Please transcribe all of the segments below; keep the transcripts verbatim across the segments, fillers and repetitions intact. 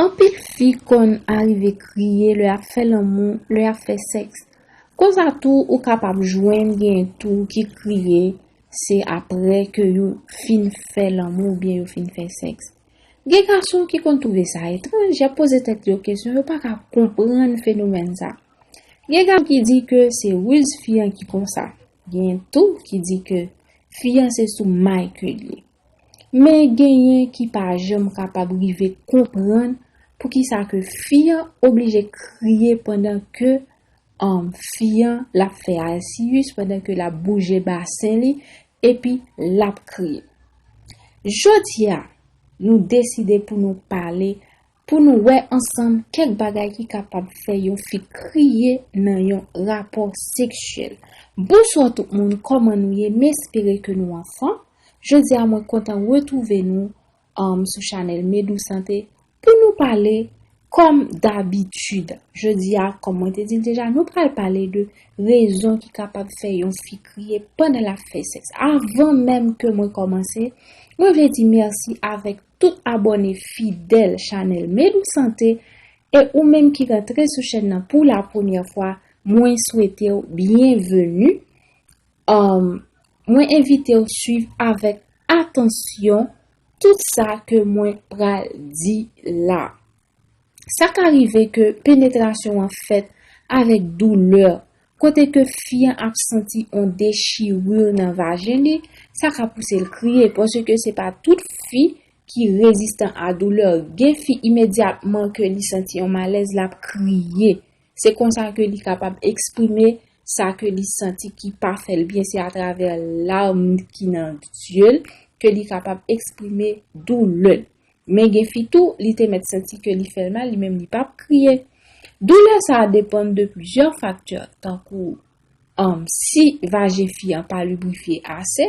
Anpil fi konn arive kriye lè y ap fè lanmou, lè y ap fè sèks. Konsa tou, ou kapab jwenn gen tou ki kriye, se apre ke yo fin fè lanmou oubyen yo fin fè sèks. Gen gason ki konn twouve sa etranj, y ap poze tèt yo kesyon, yo pa ka konprann fenomèn sa. Gen gason ki di ke se riz fi an ki konsa. Gen tou ki di ke fi an se sou may ke l ye. Men genyen ki pa janm kapab rive konprann poukisa ke fi an oblije kriye pandan ke um, fi an l ap fè asiyis, pandan ke l ap bouje basen li, epi l ap kriye. Jodi a, nou deside pou nou pale, pou nou wè ansanm kèk bagay ki kapab fè yon fi kriye nan yon rapò seksyèl. Bonswa tout moun, kòman nou ye? M espere ke nou anfòm. Jodi a, mwen kontan retwouve nou um, sou chanèl Medou Sante pou nou pale kòm dabitid. Jodi a, kòm mwen te di l deja, nou pral pale de rezon ki kapab fè yon fi kriye pandan l ap fè sèks. Avan menm ke mwen kòmanse, mwen vle di mèsi avèk tout abòne fidèl chanèl Medou Sante e ou menm ki rantre sou chèn nan pou la premyè fwa, mwen swete w byenveni. Um, mwen envite w swiv avèk atansyon tout sa ke mwen pral di la. Sa ka rive ke penetrasyon an fèt avèk doulè, kote ke fi an ap santi yon dechiri nan vajen li, sa ka pouse l kriye, paske se pa tout fi ki rezistan a doulè. Gen fi imedyatman ke li santi yon malèz, l ap kriye. Se konsa ke li kapab eksprime sa ke li santi ki pa fè l byen, se atravè lam ki nan zye l ke li kapab eksprime doulè l. Men gen fi tou, li te mèt santi ke li fè l mal, li menm li p ap kriye. Doulè sa a depann de plizyè faktè, tankou, um, si vajen fi an pa librifye ase,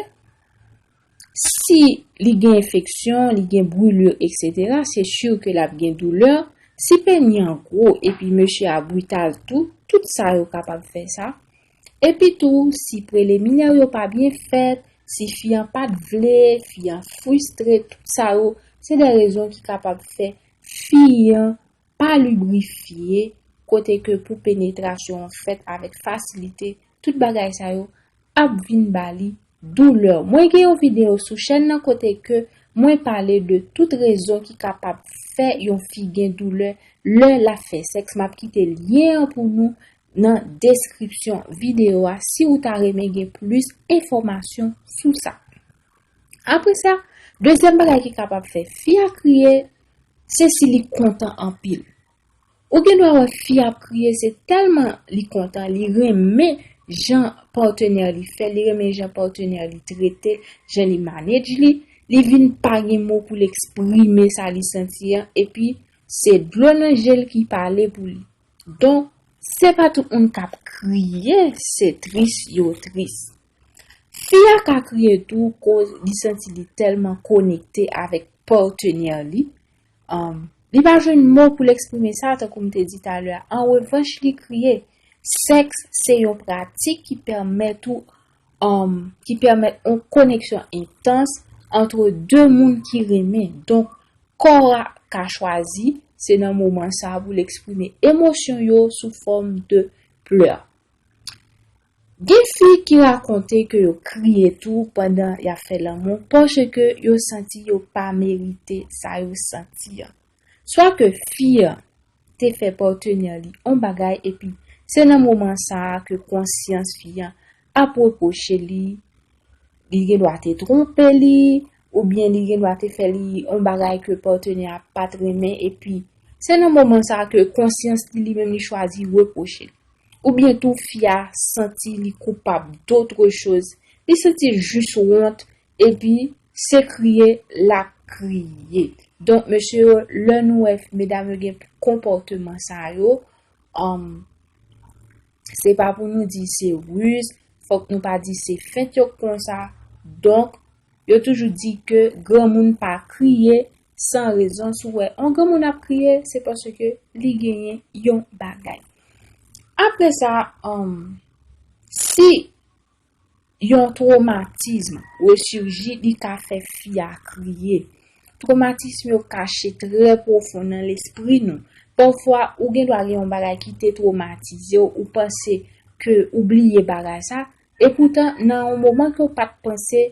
si li gen enfeksyon, li gen brilure, et cetera, se si ke l ap gen doulè. Si peni an gwo epi mesye a brital tou, tout sa yo kapab fè sa. Epi tou, si preliminè yo pa byen fèt, si fi an pa t vle, fi an fristre, tout sa yo, se de rezon ki kapab fè fi an pa librifye, kote ke pou penetrasyon an fèt avèk fasilite, tout bagay sa yo ap vin ba li doulè. Mwen gen yon videyo sou chèn nan kote ke mwen pale de tout rezon ki kapab fè yon fi gen doulè lè l ap fè sèks. M ap kite lyen an pou nou nan deskripsyon videyo a si ou ta renmen gen plis enfòmasyon sou sa. Apre sa, dezyèm bagay ki kapab fè fi a kriye, se si li kontan anpil. Ou gen dwa wè fi ap kriye, se tèlman li kontan, li renmen jan patnè li fè, li renmen jan patnè li trete, jan li manage li, li vin pa gen mo pou l eksprime sa li santi an, epi se dlo nan je l ki pale pou li. Donk, se pa tout moun k ap kriye, se tris yo tris. Fi a ka kriye tou koz li santi li tèlman konekte avèk patnè li. Um, li pa jwenn mo pou l eksprime sa, tankou m te di talè a. An revanch, li kriye. Sèks se yon pratik ki pèmèt ou, um, ki pèmèt yon koneksyon entans antre de moun ki renmen. Donk, kò a ka chwazi, se nan moman sa a pou l eksprime emosyon yo sou fòm de plè. Gen fi ki rakonte ke yo kriye tou pandan y ap fè lanmou paske yo santi yo pa merite sa yo santi an. Swa ke fi an te fè patnè li yon bagay epi se nan moman sa a ke konsyans fi an ap repwoche li, li gen dwa te twonpe li, oubyen li gen dwa te fè li yon bagay ke patnè a pa t renmen, epi se nan moman sa a ke konsyans li, li menm li chwazi repwoche l. Oubyen tou fi a santi li koupab dotre choz, li santi jis wont, epi se kriye l ap kriye. Donk, mesye yo, lè nou wè medam yo gen konpòteman sa yo, um, se pa pou nou di se riz, fòk nou pa di se fent yo konsa. Donk, yo toujou di ke granmoun pa kriye san rezon. Si w wè yon granmoun ap kriye, se paske li genyen yon bagay. Apre sa, um, si yon twomatizm resurji, li ka fè fi a kriye. Twomatism yo kache trè pwofon nan lespri nou. Pafwa, ou gen dwa gen yon bagay ki te twomatize w, ou panse ke ou bliye bagay sa, epoutan, nan yon moman ke w pa t panse,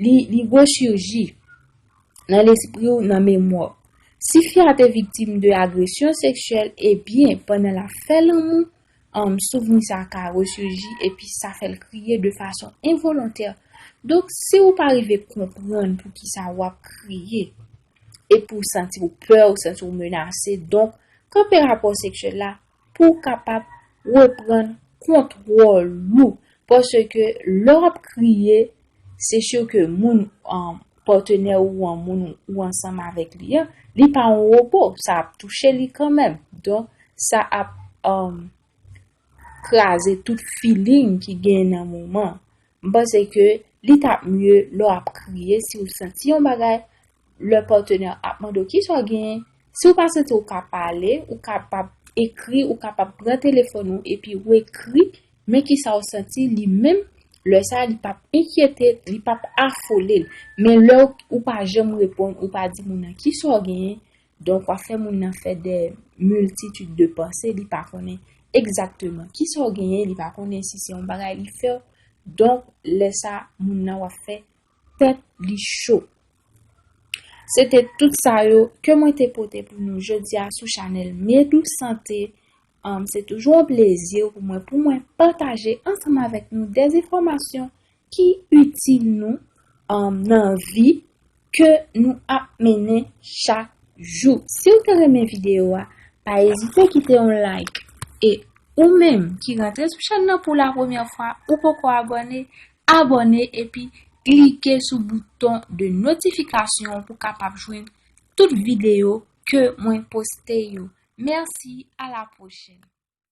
li, li resurji nan lespri w, nan memwa w. Si fi a te viktim de agresyon seksyèl, ebyen, pandan l ap fè lanmou, um, souvni sa ka resurji epi sa fè l kriye de fason envolontè. Donk, si ou pa rive konprann poukisa w ap kriye, epi w santi w pè, w santi w menase, donk, kanpe rapò seksyèl la pou w kapab reprann kontwòl ou. Paske lè w ap kriye, se si ke moun, um, patnè ou an, moun ou ansanm avèk li an, li pa yon wobo, sa ap touche li kanmenm. Donk, sa ap, um, kraze tout feeling ki gen nan moman. M panse ke li t ap mye lè w ap kriye, si w santi yon bagay, lè patnè ap mande w kisa w genyen, si w pa santi w ka pale, ou kapab ekri, ou kapab pran telefòn ou epi w ekri, men kisa w santi, li menm, lè sa a, li p ap enkyete, li p ap afole l. Men lè w, ou pa janm reponn, ou pa di moun nan kisa w genyen, donk w ap fè moun nan fè de miltitid de panse, li pa konnen egzakteman kisa w genyen, li pa konnen si se yon bagay li fè w. Donk, lè sa, moun nan w ap fè tèt li cho. Se te tout sa yo ke mwen te pote pou nou jodi a sou chanèl Medou Sante. Um, se toujou yon plezi pou mwen, pou mwen pataje ansanm avèk nou de enfòmasyon ki itil nou, um, nan vi ke nou ap mennen chak jou. Si w te renmen videyo a, pa ezite kite yon like. E ou menm ki rantre sou chèn nan pou la premyè fwa, ou poko abòne, abòne epi klike sou bouton de notifikasyon pou kapab jwenn tout videyo ke mwen poste yo. Mèsi, a la pwochèn.